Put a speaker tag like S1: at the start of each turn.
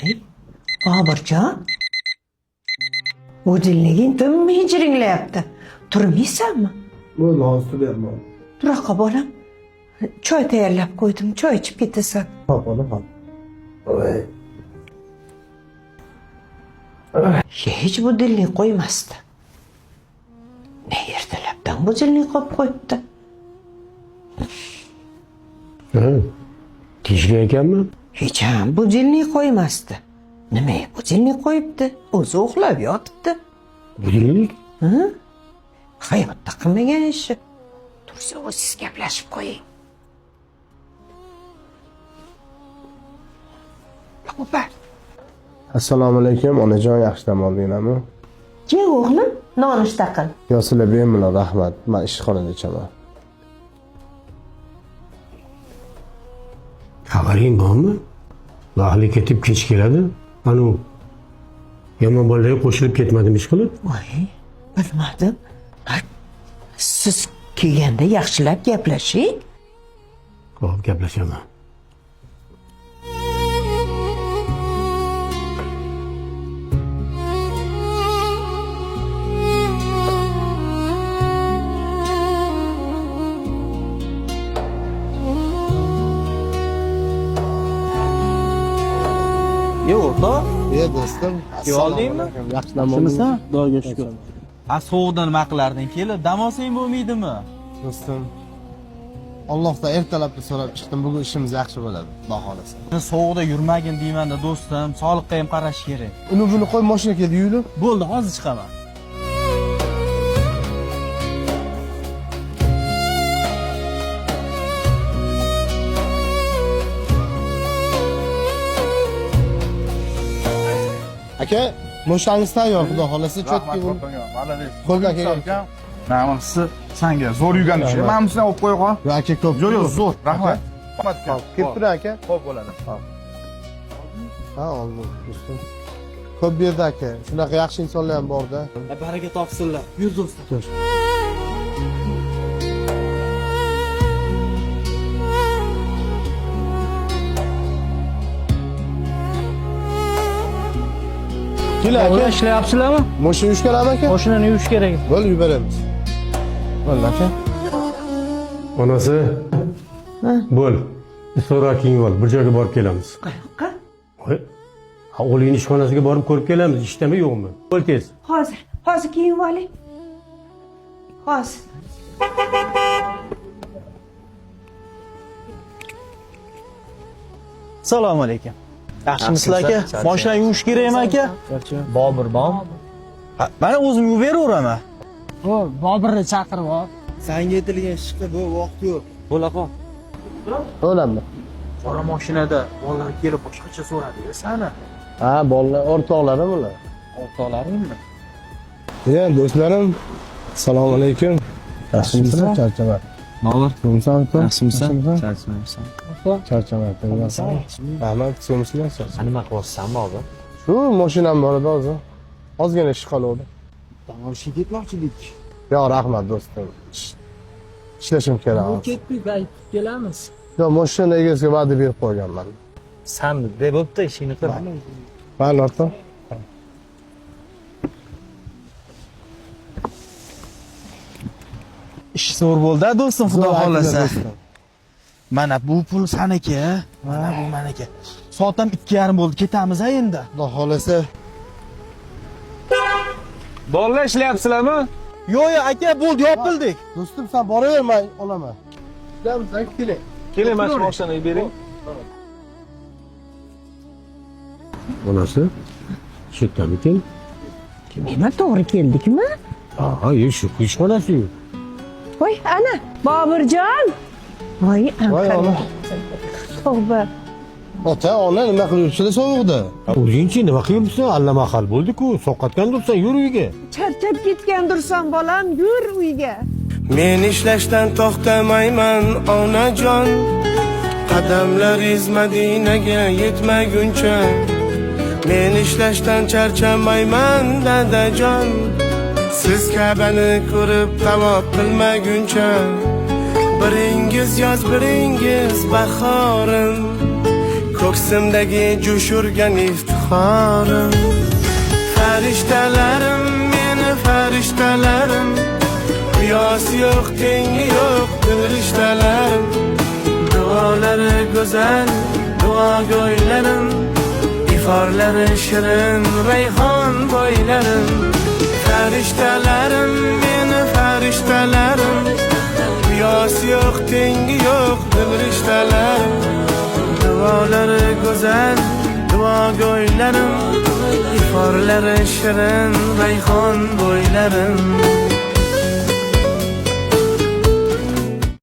S1: Voy, Boburjon. Budilniging tinmay jiringlayapti. Turmaysanmi?
S2: Bo'ldi, hozir turyapman.
S1: Tura qol bolam. Choy tayyorlab qo'ydim. Choy ichib ketasan.
S2: Hop, ona, hop. Voy.
S1: Hech budilnik qo'ymasdi. Ne ertalabdan budilnik qo'yib qo'yibdi.
S3: Ha, tegishli ekanmi?
S1: Hech ham budilnik qo'ymasdi. Nimaga budilnik qo'yibdi? O'zi uxlab yotibdi.
S3: Budilnik?
S1: Hayotda qilmagan ishi. Tursa o'zingiz gaplashib qo'ying. Opa,
S2: Assalomu alaykum, onajon, yaxshi dam oldinglarmi?
S1: Ye o'g'lim, nonushta qil.
S2: Yo, sizlar bemalol, rahmat. Men ishxonada ichaman.
S3: Xabaring bormi? Vaqtli ketib kech keladi. Anu yomon bolalarga qo'shilib ketmadim ish qilib.
S1: Voy, bilmadim. Ha, siz kelganda yaxshilab gaplashing.
S3: Hop, gaplashaman.
S4: Yo'q, o'rtoq.
S2: E, do'stim.
S4: Kela oldingmi?
S2: Yaxshi dam oldingmi?
S4: Xudoga shukur. Ha, sovuqda nima qilarding? Kelib dam olsang bo'lmaydimi?
S2: Do'stim. Allohdan ertalabda so'rab chiqdim. Bugun ishimiz yaxshi bo'ladi, Xudo xolasa.
S4: Sovuqda yurmagin deyman-da do'stim, sog'liqqa ham qarash kerak.
S2: Uni buni qo'y, mashina keldi, yuyilib.
S4: Bo'ldi, hozir chiqaman.
S2: Aka, mashinangiz tayyor, Xudo xolasa, cho'tki. Qo'ldan kelgan.
S5: Mana sanga zo'r yurgan ish. Mana bunisidan olib qo'ya qol.
S2: Yo'q, aka, ko'p.
S5: Yo'q, yo'q, zo'r. Rahmat. Rahmat.
S2: Hop, kelib turing aka.
S5: Xo'p bo'ladi.
S2: Ha, oldim, do'stim. Ko'p berdi aka. Shunaqa yaxshi insonlar ham bor-da.
S4: Baraka topsinlar. Yur do'stim.
S2: Keling aka.
S4: Ishlayapsizlarmi?
S2: Mashina yuvish kerakmi aka?
S4: Mashinani yuvish kerak.
S2: Bo'ldi, yuboramiz. Bo'ldi aka.
S3: Onasi, bo'l. So'roq kiyinib ol, bir joyga borib kelamiz.
S1: Qayoqqa?
S3: Voy, ha, o'g'lingni ishxonasiga borib ko'rib kelamiz, ishdami yo'qmi? Bo'l tez.
S1: Hozir, hozir kiyinib oling. Hozir.
S4: Assalomu alaykum. Yaxshimisizlar aka? Mashinani yuvish kerakmi aka?
S6: Bobur bormi?
S4: Ha, Mana o'zim yuvib beraveraman.
S6: O, Boburni chaqirib ol.
S4: Sanga aytilgan ishqa bu vaqt yo'q.
S6: Bo'la qol.
S2: Bo'ladimi?
S4: Qora mashinada bolalar kelib boshqacha so'radi sani.
S2: Ha, bolalar o'rtoqlarim ular.
S4: O'rtoqlaringmi?
S2: Ya, do'stlarim, assalomu alaykum. Yaxshimisizlar? Charchama.
S4: Bobur,
S2: So'msan aka?
S4: yaxshimisan?
S6: Charchamaysan.
S2: Charchamayapman. Rahmat, so'msizlar? Charchama.
S6: Nima qilyapsan, Bobur?
S2: Shu mashinam bor edi hozir. Ozgina ish qoluvdi.
S4: Tamom, ishga ketmoqchi edik.
S2: Yo'q, rahmat do'stim. Ishlashim kerak hozir.
S6: Ketdik, aytib kelamiz.
S2: Yo'q, mashina egasiga va'da berib qo'yganman.
S6: San de bo'pti, ishingni qil.
S2: Mayli, o'rtoq.
S4: Ish zo'r bo'ldi, do'stim, xudo
S2: Zo'r
S4: xolasa.
S2: aytdilar, do'stim.
S4: Mana bu pul saniki, mana bu maniki. Soat ham 2:30 bo'ldi, ketamiz a endi.
S2: Xudo xolasa.
S6: Bolalar ishlayapsizlarmi?
S4: Yo'q, yo'q, aka, bo'ldi, yopildik.
S2: Do'stim, sen boraver, men olaman. Ishlaymiz, aka, keling.
S6: Keling, mana shu mashinani bering.
S3: Onasi, shu yerdamikin?
S1: Nima to'g'ri keldikmi?
S3: Ha, yo'q, shu ishxonasi.
S1: Voy, ana, Boburjon. Voy,
S2: Voy, ona.
S1: Tavba.
S2: Ota, ona nima qilib yuribsizlar sovuqda?
S3: O'zingchi nima qilyapsan? Allamahal bo'ldi-ku, sovqotgandursan, yur uyga.
S1: Charchab ketgandursan bolam, yur uyga.
S7: Men ishlashdan to'xtamayman onajon. Qadamlaringiz Madinaga yetmaguncha. Men ishlashdan charchamayman dadajon. Siz Ka'bani ko'rib tavob qilmaguncha. Biringiz yoz, biringiz bahorim. Ko'ksimdagi jo'shurgan iftixorim. Farishtalarim, meni farishtalarim, qiyosi yo'q, tengi yo'q dil rishtalarim. Duolari go'zal duogo'ylarim, iforlari shirin rayhon bo'ylarim. Farishtalarim, meni farishtalarim, qiyosi yo'q, tengi yo'q dil rishtalarim. Duolari go'zal duogo'ylarim, iforlari shirin rayhon bo'ylarim.